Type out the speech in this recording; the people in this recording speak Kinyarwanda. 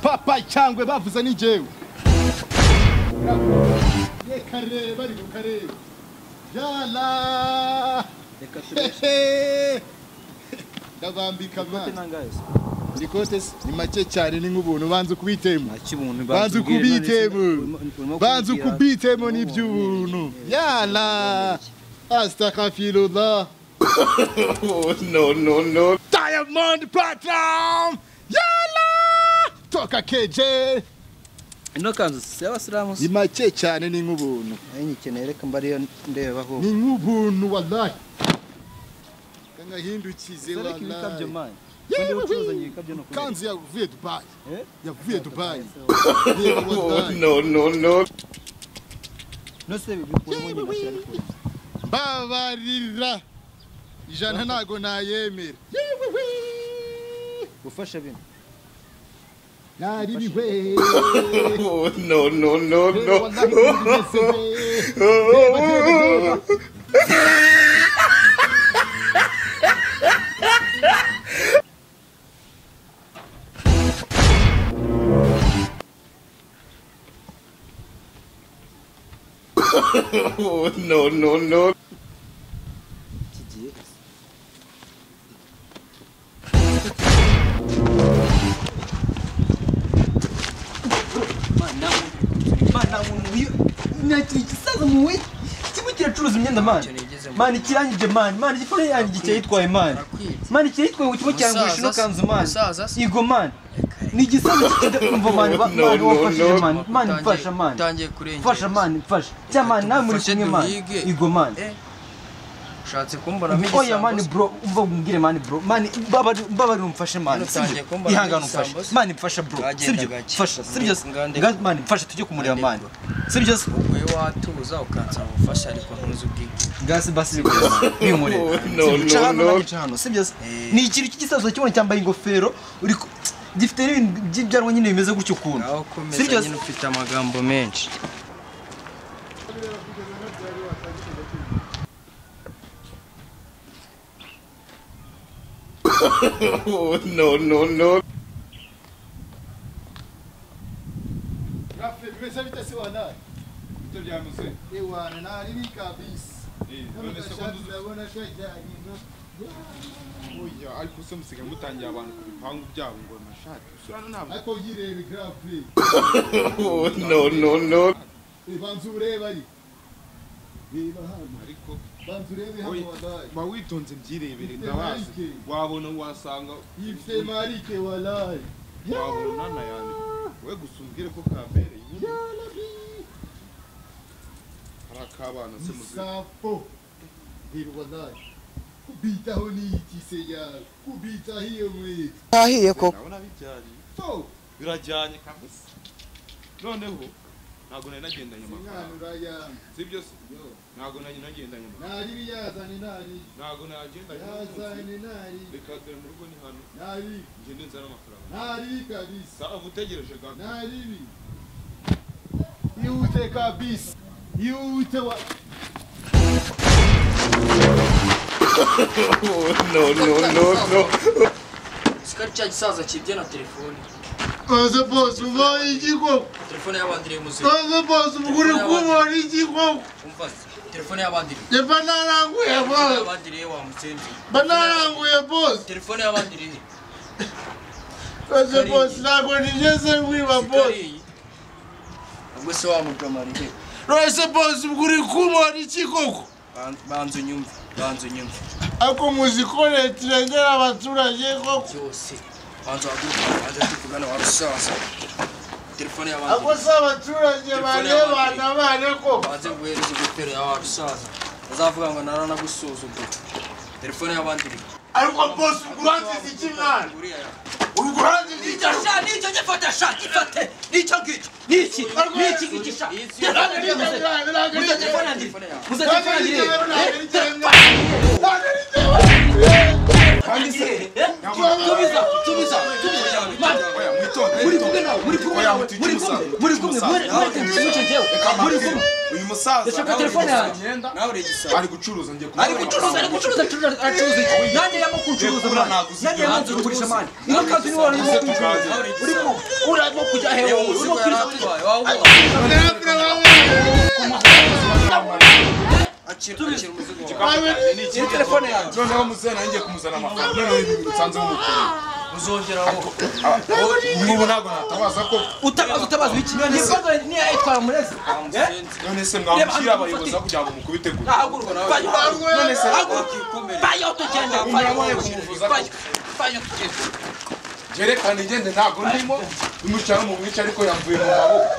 Papa cyangwe bavuze ni jewe. Reka bari gukareba. Yala. Reka turebe. Ndabambika mwana. Ndikote ni make cyane ni nk'ubuntu banze kubitemo. Banze kubitemo. Banze kubitemo ni by'ubuntu. Yala. Astaghfirullah. No no no. Diamond Platinum. Yala. Toka KJ. Ino kanzu si y'abasilamu. Ni make cyane ni nk'ubuntu. Nyikeneye reka mbariyo ndeba ho. Ni nk'ubuntu wallahi. Kangahindukize wallahi. Kanzu yavuye Dubai. Yavuye Dubai. No no no. No se bikuramo nyina cyane. Babarira. Ijana ntago nayemera. Gufasha bino. Nari biwe. No no no no. No no no. Kiracuruza imyenda man. Man kirangije man. Man igifone yanjye cyitwaye man. Man cyitwaye kimwe cyangurisha no kanzu man. Igo man. Ni igisaza kidakumva man. Man wafashije man. Man mfasha man. Mfasha man mfasha. Cya man nawe muri kumwe man. Igo man. Ushatse kumbona mbi. Oya man bro, umva umbwire man bro. Man baba umfashe man. Ihangane umfashe. Man mfasha bro. Sibyo? Mfasha. Sibyo? Man mfasha tujye kumureba man. Sibyo? Wowe watuza ukansaba ubufasha ariko ntuzi ubwige. Gasi basi bimure. No no no. Sibyo? Ni ikintu cy'igisazo kibona cyambaye ingofero uri gifite n'ibintu by'ibyarwa nyine bimeze gutyo ukuntu. Sibyo? Nyine ufite amagambo menshi. No no no. Rafi, bimeze bite se wana? Bite byamuze? Ewana nari ni kabisa. None se ko ndabona kajyanye no. Oya, ariko se musiga mutangiye abantu ku bipangu byabo ngo amashati. Usura ntabwo. Ariko yirebe Rafi. No no no. Banzu ureba ari. Reba hano. Ariko banzu urebe hano wallahi. Ba witonze mbyirebere ndabazi. Wabona wasanga ifite marike wallahi. Wabona nana yani. We gusumbwire ko kamere yalabi. Harakabana se muzi. Safo. Reba wallahi. Kubitaho ni iki se ya? Kubita hiyo mwe. Ahiye koko. Ndabona bijyanye. To birajyanye kabisa. Noneho ntago nari nagendanye amafaranga. Sibyo se? Ntago nari nagendanye amafaranga. Nari yazanye nari. Ntago nagendanye. Yazanye nari. Reka dore mu rugo ni hano. Nari. Ngende nzana amafaranga. Nari kabisa. Sawa utegereje gato. Nari. Ihute kabisa. Ihute wa. No no no no. Sikari cya gisaza kibye na telefone. Kaze boss ubaye iki koko? Telefone y'abandiriye muzi. Kaze boss uri kubona iki koko? Umva telefone y'abandiriye. Yepa naranguye boss. Y'abandiriye wa musenzi. Banaranguye boss. Telefone y'abandiriye. Kaze boss ntabwo nigeze nkwiba boss. Ubwo se wa mujamariye. Rwese boss uri kumora iki koko? Banza unyumve, banza unyumve. Ako muzi ko leta irengera abaturage koko. Byose. Banza waguruka, banza tuvugana wa rusaza. Telefone y'abandi. Ako se abaturage barebana bane koko. Banze guhereza ingofero ya wa rusaza. Azavuga ngo naranagusuzugura. Telefone y'abandi iri. Ariko boss uranziza iki mwana? Uranziza iki? Sha nicyo gifata sha gifate nicyo ngicyo niki niki ngiki sha. Muze telefone yanjye. Muze telefone yanjye. Kandi se tubiza tubiza tubiza. Muri kumwe nawe, muri kumwe nawe, muri kumwe, muri kumwe, muri kumwe. Uyu musaza ndashaka telefone yanjye. Nawe uri igisambo. Ari gucuruza ngiye ari gucuruza ari gucuruza acuruza iki? Nanjye yamo kucuruza mani. Nanjye yamo kugurisha mani. Ino kazi ni wari urimo kucuruza. Urimo urimo kujya he wowe? Urimo kwiza. Akira umuzigo wawe. Ni telefone yanjye. Noneho muzehe nanjye kumuzana amafaranga. Noneho ibintu nsanze mu mukuru. Uzongeraho. N'ubu ntabwo natabaza ko utabaza utabaza iki? Ni ni ayitwara murezi. None se mwamukira abayobozi kugira ngo mukubite gute? Haguruka nawe. None se bayo tugende. Umurabaye kumuvuza. Bayo tugende. Jerekana igende ntabwo ndimo. Imucyaro mu mwica ariko yamvuye mu maboko.